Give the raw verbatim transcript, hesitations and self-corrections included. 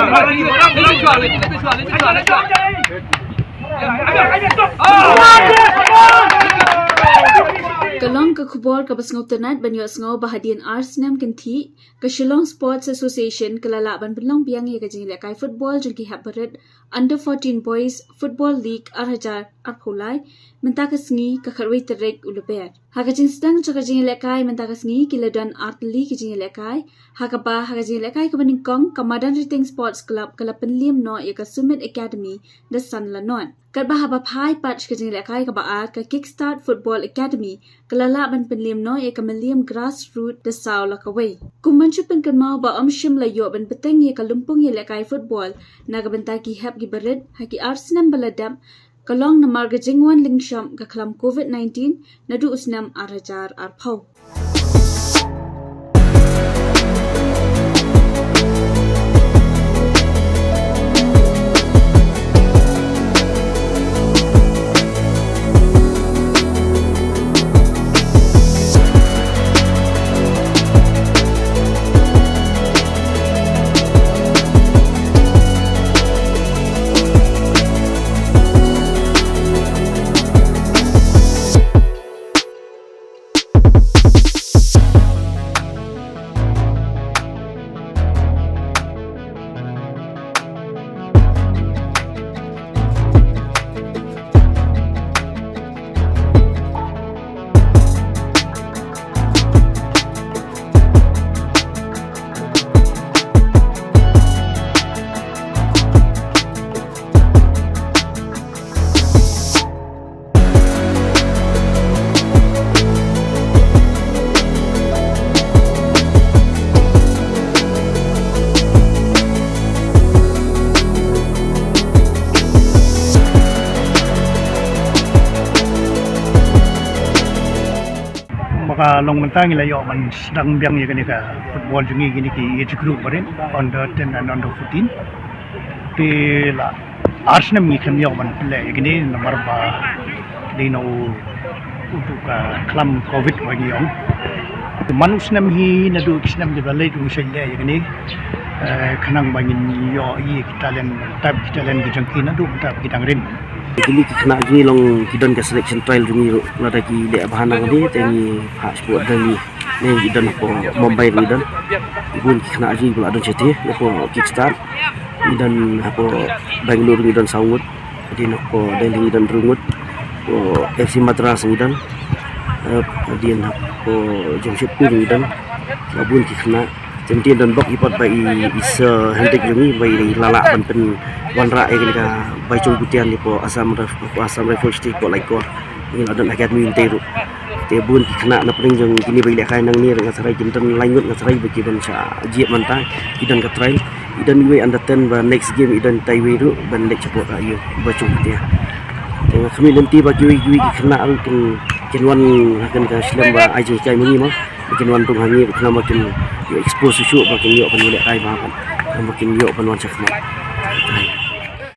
Ka long ka khubor kaba sngewtynnat ban ïohsngew ba hadien ar snem kynthih, ka Shillong Sports Association ka la lah ban pynlong biang ïa ka jingïalehkai football jong ki hep barit Under fourteen Boys Football League ar hajar arphew lai, mynta ka sngi ka khatwei tarik u Lber. Ha ka jingsdang jong ka jingïalehkai mynta ka sngi ki la don artylli ki jingïalehkai, ha kaba ha ka jingïalehkai kaba nyngkong ka Madan Riteng Sports Club ka la pynliem noh ïa ka Summit Academy da san la not. Katba haba phai pat sha ka jingïalehkai kaba ar ka Kickstart Football Academy ka la lah ban pynliem noh ïa ka Mylliem Grassroot da saw la kawei. Kum ban shu pynkynmaw ba ym shym la ïoh ban bteng ïa ka lympung ïalehkai football na ka bynta ki hep ki barit ha ki ar snem ba la dep, ka long namar ka jingwan lyngshop ka khlam covid nineteen naduh u snem ar hajar arphew. Ba ka long mynta ngi la ïoh ban sdang biang ïa kane ka football jong ngi, kine ki age group barit, under ten and under fourteen. Te la ar snem ngi khlem ïoh ban pynleh ïa kine namar ba dei na u, utu ka khlam covid ba ngi ong. Te man u snem hi naduh ki snem kiba leit ruh ngi shait leh ïa kine, eh, khnang ba ngin ïoh ïa ki talent, type ki talent ki jong ki naduh mynta ba ki dang rim. Kine ki khynnah jong ngi long ki don ka selection trial jong ngi ruh, lada ki leh bha na kane te ngi phah shapoh Delhi, ne ngi don hapoh Mumbai ruh ngi don. Bun ki khynnah jong ngi ba la don shatei, hapoh Kickstart ngi don, hapoh Bangalore ngi don saw ngut, hadien hapoh Delhi ngi don hynriew ngut, hapoh F C Madras ngi don, eh, hadien hapoh Jamshedpur ngi don, la bun ki khynnah. Te mynta don bok i pat ba i, i sha handicap jong ngi ba i la lah ban pynwanrah ïa kane ka Baichung Bhutia hapoh Assam Rif-, hapoh Assam Rifle State hapoh Laitkor. Ngi la don academy mynta ruh. Te bun ki khynnah na pdeng jong kine ba i lehkai nangne, nga tharai kin don lai ngut, nga tharai ba ki ban shah jied mynta, ki don ka trial. I don iwei under ten ba next game i don tai iwei ruh ban leit shapoh ka ïew Baichung Bhutia. Te nga khmih lynti ba kiwei kiwei ki khynnah ruh kin, kin wan ha kane ka shlem ba ai jinghikai ma ngi mo. Ba kin wan rung ha ngi, ba kin, ba kin ïoh expose shuh, ba kin ïoh ban lehkai bha, ba kin ïoh ban wan shakhmat.